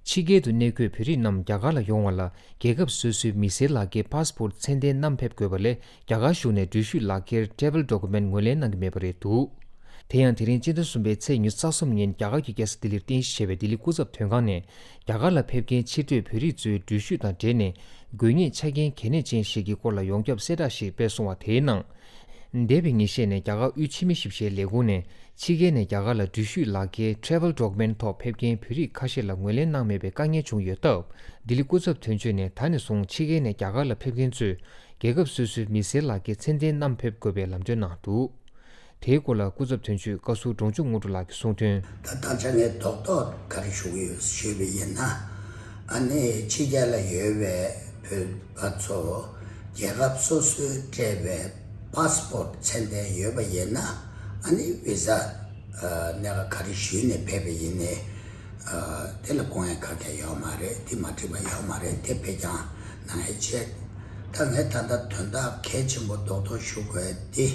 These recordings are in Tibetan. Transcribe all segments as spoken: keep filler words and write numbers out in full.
ཕྱི་རྒྱལ་དུ་གནས་འཁོད་བོད་རིགས་རྣམས་རྒྱ་གར་ལ་ཡོང་བ་ལ། རྒྱལ་ཁབ་སོ་སོའི་མི་སེར་ལག་འཁྱེར་པཱ་སི་པོར་ཊི་ཚད་ལྡན་བསྣམས་ཕེབས་དགོས་པ་ལས། རྒྱ་གར་གཞུང་ནས་འགྲུལ་བཞུད་ལག་འཁྱེར་Travel Document་ངོས་ལེན་གནང་གི་མེད་པ་རེད་འདུག། དེ་ཡང་། དེ་རིང་སྤྱི་ཟླ་གསུམ་པའི་ཚེས་ཉི་ཤུ་རྩ་གསུམ་ཉིན། རྒྱ་གར་གྱི་རྒྱལ་ས་ལྡི་ལིར་རྟེན་གཞི་བྱས་པའི་ལྡི་ལི་སྐུ་ཚབ་དོན་ཁང་ནས། རྒྱ་གར་ལ་ཕེབས་མཁན་ཕྱིར་སྡོད་བོད་རིགས་ཚོའི་འགྲུལ་བཞུད་དང་འབྲེལ་ནས། དགོས་ངེས་ཆ་རྐྱེན་གལ་གནད་ཅན་ཞིག་གི་སྐོར་ལ་ཡོངས་ཁྱབ་གསལ་བསྒྲགས་ཤིག་སྤེལ་སོང་བ་དེའི་ནང་། འདས་པའི་ཉིན་ཤས་ནས་རྒྱ་གར་དབུས་ཕྱི་མི་ཞིབ་བཤེར་ལས་ཁུངས་ནས། ཕྱི་རྒྱལ་ནས་རྒྱ་གར་ལ་འགྲུལ་བཞུད་ལག་འཁྱེར་Travel Document་ཐོག་ཕེབས་མཁན་བོད་རིགས་ཁ་ཤས་ལ་ངོས་ལེན་གནང་མེད་པའི་དཀའ་ངལ་བྱུང་ཡོད་སྟབས། ལྡི་ལི་སྐུ་ཚབ་དོན་གཅོད་ནས་ད་ནས་བཟུང་ཕྱི་རྒྱལ་ནས་རྒྱ་གར་ལ་ཕེབས་མཁན་ཚོས། རྒྱལ་ཁབ་སོ་སོའི་མི་སེར་ལག་འཁྱེར་ཚད་ལྡན་བསྣམས་ཕེབས་དགོས་པའི་ལམ་སྟོན་གནང་འདུག། དེའི་སྐོར་ལ་སྐུ་ཚབ་དོན་གཅོད་བཀའ་ཟུར་འབྲོང་ཆུ་དངོས་གྲུབ་ལགས་ཀྱིས་གསུངས་དོན། ད་ད་ཆ་ངས་རྡོག་རྡོག་ག་རེ་ཞུ་གི་ཡོད་ཞུས་པ་ཡིན་ན། ཨ་ནི་ཕྱི་རྒྱལ་ལ་ཡོད་པའི་བོད་པ་ཚོ་རྒྱལ་ཁབ་སོ་སོས་སྤྲད་པའི་པཱ་སི་པོར་ཊི་ཚད་ལྡན་ཡོད་པ་ཡིན་ན། ཨ་ནི་བི་ཟ་ཨ་གནད་འགག་ག་རེ་ཞུས་ནས་ཕེབས་པ་ཡིན་ནའི། ཨ་དེ་ལ་དགོངས་ཡ་ག་གེ་ཡོད་མ་རེད། དེ་མ་འགྲིག་པ་ཡོད་མ་རེད། དེ་ཕེབས་ཀྱང་གནང་ཡ་བྱེད། ད་ངས་ད་ལྟ་དོན་དག་གལ་ཆེན་པོ་རྡོག་རྡོག་ཞུ་དགོས་དེ།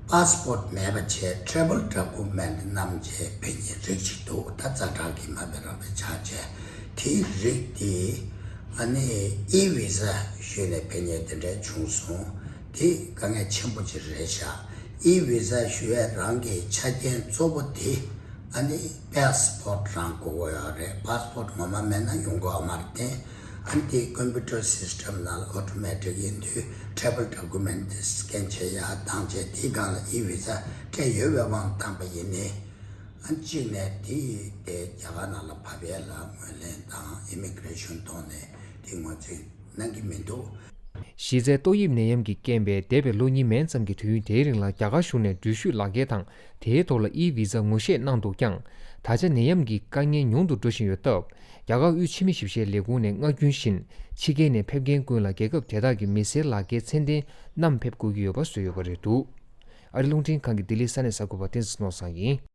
པཱ་སི་པོར་ཊི་མེད་པ་བྱས་Travel Document་བསྣམས་བྱས་ཕེབས་མཁན་རིགས་ཅིག་འདུག། ད་ཛ་དྲག་གི་མ་དཔེ་རང་དཔེ་ཆགས་བྱས། དེའི་རིགས་དེ་ཨ་ནི་ཨི་བི་ཟ་ཞུས་ནས་ཕེབས་མཁན་དེ་འདྲ་བྱུང་སོང་། དེ་དཀའ་ངལ་ཆེན་པོ་ཅིག་རེད་ཤག། ཨི་བི་ཟ་ཞུ་ཡས་རང་གི་ཆ་རྐྱེན་གཙོ་བོ་དེ་ཨ་ནི་པཱ་སི་པོར་ཊི་རང་དགོས་ཀྱི་ཡོད་རེད། པཱ་སི་པོར་ཊི་ངོ་མ་མེད་ན་ཡོང་གི་ཡོད་མ་རེད་དེ། ཨ་ནི་དེ་ཀམ་པུ་ཊར་སིས་ཊམ་ནང་ལ་ཨོ་ཊོ་མེ་ཊིག་ཡིན་དུས་Travel Document་དེ་སི་ཀེན་བྱེད་ཡ་བཏང་བྱས་དེའི་སྒང་ལ་ཨི་བི་ཟ་སྤྲད་ཡོད་པའི་དབང་བཏང་པ་ཡིན་ནའི། ཨ་ནི་གཅིག་ནས་དེ་དེ་རྒྱ་གར་ནང་ལ་བབས་ཡས་ལ་ངོས་ལེན་དང་ཨི་མི་གྷི་རེ་ཤན་ཐོག་ནས་དེ་ངོས་འཛིན་གནང་གི་མི་འདུག། གཞི་རྩའི་ཏོག་དབྱིབས་ནད་ཡམས་ཀྱི་རྐྱེན་པས་འདས་པའི་ལོ་གཉིས་མན་ཙམ་གྱི་དུས་ཡུན་དེའི་རིང་ལ་རྒྱ་གར་གཞུང་ནས་འགྲུལ་བཞུད་ལག་འཁྱེར་དང་དེའི་ཐོག་ལ་ཨི་བི་ཟ་ངོ་ཤེས་གནང་འདུག་ཀྱང་། ད་ཆ་ནད་ཡམས་ཀྱི་དཀའ་ངལ་ཉུང་དུ་འགྲོ་བཞིན་ཡོད་སྟབས། རྒྱ་གར་དབུས་ཕྱི་མི་ཞིབ་བཤེར་ལས་ཁུངས་ནས་སྔར་རྒྱུན་བཞིན་ཕྱི་རྒྱལ་ནས་ཕེབས་མཁན་ཀུན་ལ་རྒྱལ་ཁབ་དེ་དག་གི་མི་སེར་ལག་འཁྱེར་ཚད་ལྡན་བསྣམས་ཕེབས་དགོས་ཀྱི་ཡོད་པ་བཟོས་ཡོད་པ་རེད་འདུག། ཨ་རི་རླུང་འཕྲིན་ཁང་གི་ལྡི་ལི་ས་གནས་གསར་འགོད་པ་བསྟན་འཛིན་ནོར་བཟང་ཡིན།